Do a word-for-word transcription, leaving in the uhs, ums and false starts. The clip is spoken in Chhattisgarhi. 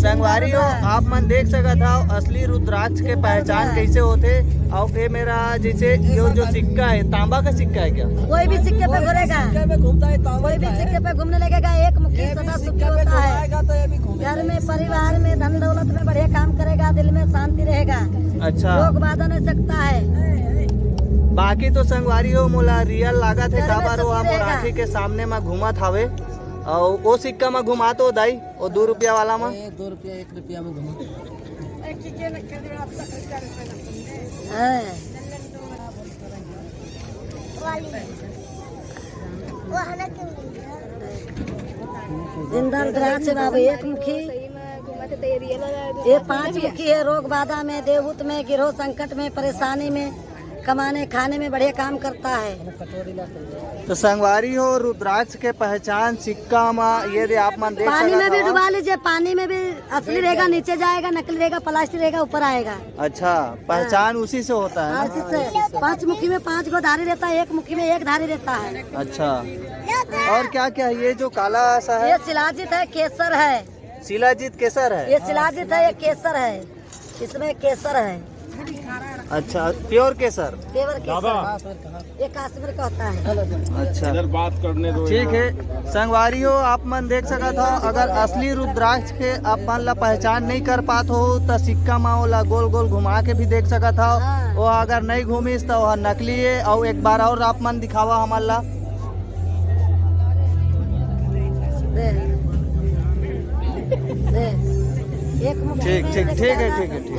संगवारी हो, आप मन देख सकत हव असली रुद्राक्ष के पहचान कैसे होथे। और ये मेरा जैसे ये जो सिक्का है, तांबा का सिक्का है क्या? कोई भी सिक्के पे घुमेगा, कोई भी सिक्के पे घूमने लगेगा, एक मुखी सदा सुखी होता है। घर में, परिवार में, धन दौलत में बढ़िया काम करेगा, दिल में शांति रहेगा, अच्छा। रोग बाधा नहीं सकता है। बाकी तो संगवारी हो, मोला रियल लागत है, काबर वो मोर आँखी के सामने में घूमत हवे। और वो सिक्का में घुमा तो दाई, वो दो रुपया वाला में। दो रुपया, एक रुपया में घुमा। हाँ। जिंदा रुद्राक्ष बाबू, एक मुखी, ये पांच मुखी है। रोग बाधा में, देवहुत में, गिरोह संकट में, परेशानी में, कमाने खाने में बढ़िया काम करता है। तो संगवारी हो, रुद्राक्ष के पहचान सिक्का मा, ये दे आप मन देख सकत हव। पानी में भी डुबा लीजिए, पानी में भी असली रहेगा, नीचे जाएगा, नकली रहेगा, प्लास्टिक रहेगा, ऊपर आएगा। अच्छा, पहचान उसी से होता है ना? हाँ, उसी से। पांच मुखी में पांच गो धारी रहता है, एक मुखी में एक धारी रहता है। अच्छा, और क्या क्या है? ये जो काला सा है, ये शिलाजित है, केसर है। शिलाजित केसर है? ये शिलाजित है, ये केसर है, इसमें केसर है। अच्छा, प्योर केसर। प्योर केसर। ये काश्मीर का होता है। अच्छा, इधर बात करने दो ठीक है। संगवारी हो, आप मन देख सकत हो, अगर असली रुद्राक्ष के आप मन ला पहचान नहीं कर पात हो, तो सिक्का मा ओला गोल गोल घुमा के भी देख सकत हो। हाँ। वो अगर नहीं घूमिस, तो वह नकली है। और एक बार और आप मन दिखावा हमन ला। दे। दे। एक मुट्ठी ठीक, में ठीक, ठीक है, देखा ठीक है, ठीक।